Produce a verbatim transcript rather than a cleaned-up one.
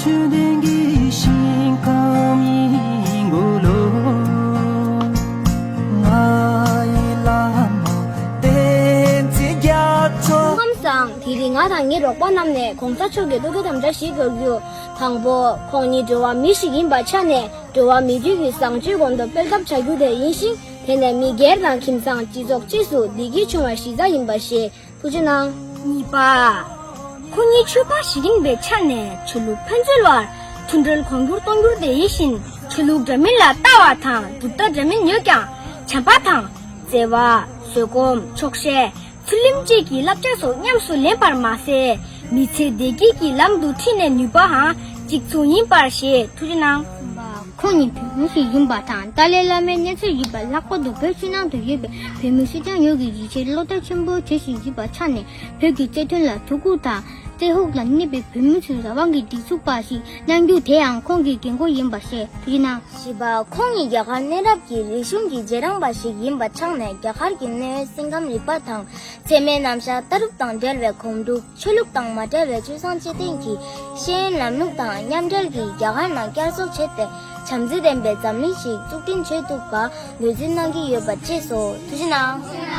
ཆོས་ལྡན་གྱི་ཞིང་ཁམས་ཡིན་དགོས་ལོ། ང་ཡི་བླ་མ་བསྟན་འཛིན་རྒྱ་མཚོ། སྐུ་ཁམས་བཟང་། དེ་རིང་ང་དང་ངའི་རོགས་པ་རྣམས་ནས་གོང་ས་མཆོག་གི་ཐུགས་ཀྱི་དམ་བཅའ་ཞིག་བསྐྱར་རྒྱུ། དང་པོ། ཁོང་ཉིད་འགྲོ་བ་མི་ཞིག་ཡིན་པའི་ཆ་ནས་འགྲོ་བ་མི་རིགས་ཀྱི་བཟང་སྤྱོད་གོང་དུ་སྤེལ་ཐབས་བྱ་རྒྱུ་དེ་ཡིན་ཞིང་། དེ་ནས་མི་སྒེར་དང་ཁྱིམ་ཚང་སྤྱི་ཚོགས་རྗེས་སུ་བདེ་སྐྱིད་བྱུང་བའི་གཞི་རྩ་ཡིན་པ་ཞིག་ཐུགས་རྗེ་གནང་། གཉིས་པ། ཁོང་ཉིད་ཆོས་པ་ཞིག་ཡིན་པའི་ཆ་ནས་ཆོས་ལུགས་ཕན་ཚུན་བར་མཐུན་སྒྲིལ་གོང་འགྱུར་གཏོང་རྒྱུར་དེ་ཡིན་ཞིང་། ཆོས་ལུགས་འདྲ་མིན་ལ་ལྟ་བ་དང་གྲུབ་མཐའ་འདྲ་མིན་ཡོད་ཀྱང་། བྱམས་པ་དང་། བརྩེ་བ། བཟོད་སྒོམ། ཆོག་ཤེས། ཚུལ་ལྡན་གཅིག་གི་བསླབ་བྱ་སོགས་ཉམས་སུ་ལེན་པར་མ་ཟད། མི་ཚེ་བདེ་སྐྱིད་ཀྱི་ལམ་དུ་ཁྲིད་ནས་ནུས་པའང་གཅིག་མཚུངས་ཡིན་པར་བཞེད། ཐུགས་རྗེ་གནང་། ཁོང་ཉིད་བོད་མི་ཞིག་ཡིན་པ་དང་། ཏཱ་ལའི་བླ་མའི་གནས་ཚུལ་ཡིན་པ། ལྷག་པར་དུ་བོད་ཕྱི་ནང་དུ་ཡོད་པའི་བོད་མི་སེར་སྐྱ་ཡོངས་ཀྱི་ཡིད་ཆེས་བློ་གཏད་ཆེན་པོའི་གྲས་ཤིག་ཡིན་པའི་ཆ་ནས། བོད་ཀྱི་བཙན་དོན་ལ་ཐུགས་ཁུར་དང་། བཙན་འོག་ལ་གནས་པའི་བོད་མི་ཚོའི་རང་དབང་གི་སྒྲིག་འཛུགས་པ་ཞིག་གནང་རྒྱུ་དེའང་ཁོང་གི་འགན་ཁུར་ཡིན་པ་ཞེས་ཐུགས་རྗེ་གནང་། བཞི་པ། ཁོང་ཉིད་རྒྱ་གར་གནས་རབས་ཀྱི་རིག་གཞུང་གི་རྗེས་འབྲང་པ་ཞིག་ཡིན་པའི་ཆ་ནས། རྒྱ་གར་གྱི་གནའ་བོའི་སེམས་ཁམས་རིག་པ་དང་། ཚད་མའི་རྣམ་གཞག་ལྟ་གྲུབ་དང་འབྲེལ་བའི་གོམ་སྒྲུབ། ཆོས་ལུགས་དང་མ་འབྲེལ་བའི་སྤྱོད་བཟང་སྤྱོད་ལྡན་གྱི་ཤེས་ཡོན་ལམ་ལུགས་དང་མཉམ་འབྲེལ་གྱིས་རྒྱ་གར་ནང་བསྐྱར་གསོ་བྱས་ཏེ། བྱམས་བརྩེ་ལྡན་པའི་འཛམ་གླིང་ཞིག་འཛུགས་སྐྲུན་བྱེད་ཐུབ་པར་འབད་བརྩོན་གནང་གི་ཡོད་པ་བཅས་སོ། ཐུགས་རྗེ་གནང་།